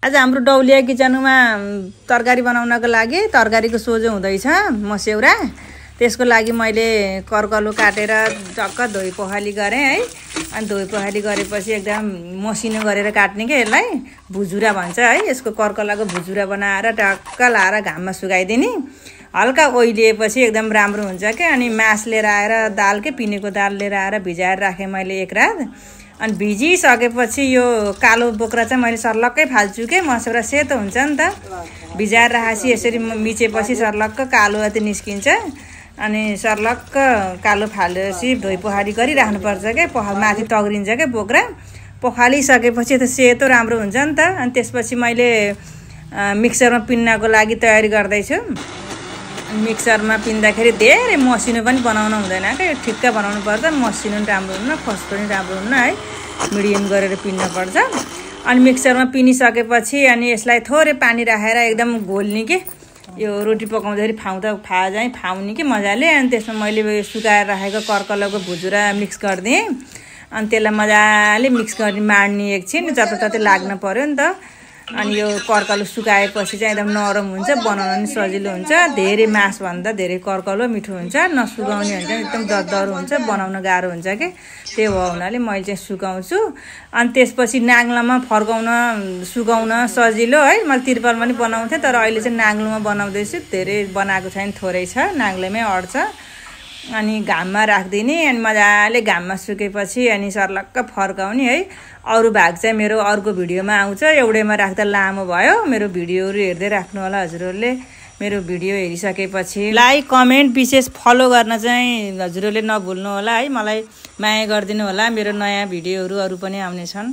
आज हाम्रो डौलिया किचनमा तरकारी बनाउनको लागि तरकारीको सोझो हुँदैछ मस्यौरा। त्यसको लागि मैले कर्कलो काटेर टक्क धोइ पखाली गरे है। अनि धोइ पखाली गरेपछि एकदम मसिनो गरेर काट्ने के यसलाई भुजुरा भन्छ है। यसको कर्कलाको भुजुरा बनाएर टक्क लाएर घाममा सुकाइदिने। हल्का ओइलिएपछि एकदम राम्रो हुन्छ के। अनि मास लिएर आएर दाल के पिनेको दाल लिएर आएर भिजाएर राखेँ मैले एक रात। अनि भिजिसकेपछि यो कालो बोक्रा चाहिँ मैले सर्लक्कै फाल्छु के, मस्यौरा सेतो हुन्छ नि त। भिजाएर राखेपछि यसरी मिचेपछि सर्लक्क कालो अति निस्किन्छ। अनि सर्लक्क कालो फालेपछि धोइ पखाली गरिराख्नुपर्छ के, माथि तग्रिन्छ के बोक्रा। पखालिसकेपछि त सेतो राम्रो हुन्छ नि त। अनि त्यसपछि मैले मिक्सरमा पिन्नको लागि तयारी गर्दैछु। मिक्सरमा पिन्दाखेरि धेरै मसिनो पनि बनाउनु हुँदैन क्या, ठिक्क बनाउनु पर्छ। मसिनो पनि राम्रो हुन्न, खस्रो पनि राम्रो हुन्न है, मिडियम गरेर पिन्न पर्छ। अनि मिक्सरमा पिनिसकेपछि अनि यसलाई थोरै पानी राखेर एकदम घोल्ने के, यो रोटी पकाउँदाखेरि फाउने कि मजाले। अनि त्यसमा मैले सुकाएर राखेको कर्कलाको भुजुरा मिक्स गरिदिएँ। अनि त्यसलाई मजाले मिक्स गर्ने माड्ने एकछिन, जताततै लाग्न पर्यो नि त। अनि यो कर्कलो सुकाएपछि चाहिँ एकदम नरम हुन्छ, बनाउन पनि सजिलो हुन्छ। धेरै मासभन्दा धेरै कर्कलो मिठो हुन्छ। नसुकाउने हुन्छ एकदम दरदरो हुन्छ, बनाउन गाह्रो हुन्छ कि। त्यो हो हुनाले मैले चाहिँ सुकाउँछु। अनि त्यसपछि नाङ्लोमा फर्काउन सुकाउन सजिलो है। मैले तिरपालमा पनि बनाउँथेँ, तर अहिले चाहिँ नाङ्लोमा बनाउँदैछु। धेरै बनाएको छैन, थोरै छ, नाङ्लोमै अट्छ। अनि घाममा राखिदिने। अनि मजाले घाममा सुकेपछि अनि सर्लक्क फर्काउने है। अरू भाग चाहिँ मेरो अर्को भिडियोमा आउँछ। एउटैमा राख्दा लामो भयो। मेरो भिडियोहरू हेर्दै राख्नु होला हजुरहरूले। मेरो भिडियो हेरिसकेपछि लाइक कमेन्ट विशेष फलो गर्न चाहिँ हजुरहरूले नभुल्नु होला है। मलाई माया गरिदिनु होला। मेरो नयाँ भिडियोहरू अरू पनि आउनेछन्।